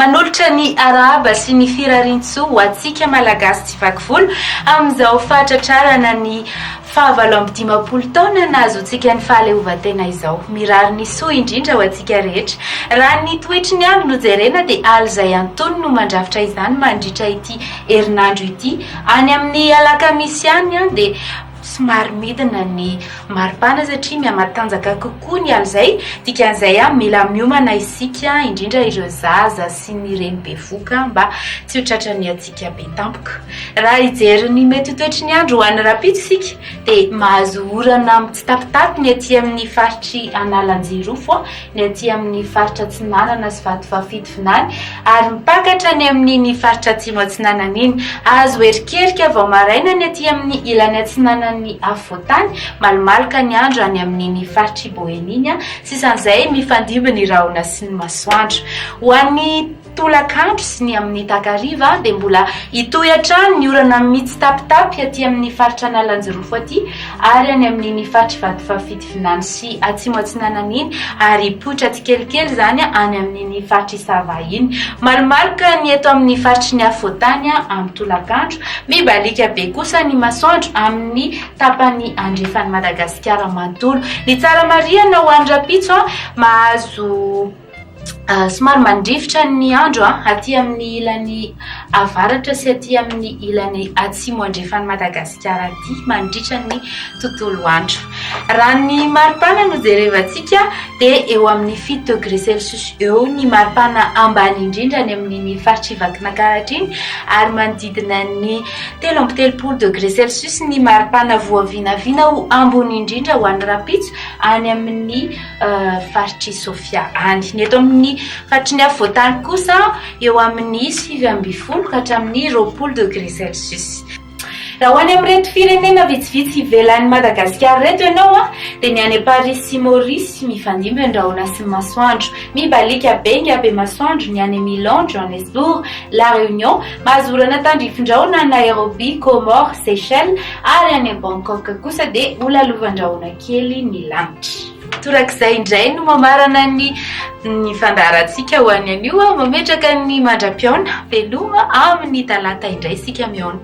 Manolotra ny arahaba sy ny firariantsoa ho antsika Malagasy tsy vaky volo amin'izao fahatratrarana ny faha-58 taona nahazoantsika ny fahaleovantena izao. Mirary ny soa indrindra ho antsika rehetra. Raha ny toetry ny andro no jerena dia alizay antonony no mandrafitra izany mandritra ity herinandro ity. Any amin'ny alakamisy any dia somary midina ny maripana satria mihamatanjaka kokoa ny alizay, dikan'izay mila miomana isika indrindra ireo zaza sy ny reny bevoka mba tsy ho tratran'ny hatsiaka be tampoka. Raha hijery ny mety ho toetry ny andro ho an'ny rahampitso isika dia mahazo orana mitsitapitapy ny aty amin'ny faritr'i Analanjirofo, ny aty amin'ny faritra Atsinanana sy Vatovavy-Fitovinany ary mipaka hatrany amin'iny faritra Atsimo Atsinanana iny. Azo erikerika vao maraina ny aty amin'ny ilany atsinanan'ny afovoantany, malomaloka ny andro any amin'iny faritr'i Boeny iny, sisan'izay mifandimby ny rahona sy ny masoandro. Ho an'ny tolakandro sy ny amin'ny takariva dia mbola hitohy hatrany ny orana mitsitapitapy aty amin'ny faritra Analanjirofo aty ary any amin'iny faritr'i Vatovavy-Fitovinany sy Atsimo Atsinanana iny ary hipoitra tsikelikely izany any amin'iny faritr'i Sava iny. Malomaloka ny eto amin'ny faritry ny afovoantany amin'ny tolakandro. Mibaliaka be kosa ny masoandro amin'ny tapany andrefan'i Madagasikara manontolo. Ny tsara marihana ho an'ny rahampitso, mahazo. Somary mandrivotra ny andro aty amin'ny ilany avaratra sy aty amin'ny ilany atsimo andrefan'i Madagasikara aty mandritra ny tontolo andro. Raha ny maripana no jerevantsika dia eo amin'ny fito degré celsius eo ny maripana ambany indrindra any amin'iny faritr'i Vakinankaratra iny ary manodidina ny 33 degré celsius ny maripana voavinavina ho ambony indrindra ho an'ny rahampitso any amin'ny faritr'i Sofia any. Ny eto amin'ny faritry ny afovoantany kosa eo amin'ny 19 ka hatramin'ny 20 degré celsius. Raha ho any amin'ireto firenena vitsivitsy ivelan'i Madagasikara ireto ianao dia ny any Paris sy Maurice mifandimby ny rahona sy ny masoandro. Mibaliaka benga be masoandro ny any Milan, Johannesburg, La Réunion, mahazo orana tandrifin-drahona Nairobi, Comores, Seychelles ary any Bangkok kosa dia ho lalovan-drahona kely ny lanitra. Torak'izay indray no mamarana ny ny fandaharantsika ho an'ny anio. Mametraka ny mandra-pihaona. Veloma amin'ny talata indray isika mihaona.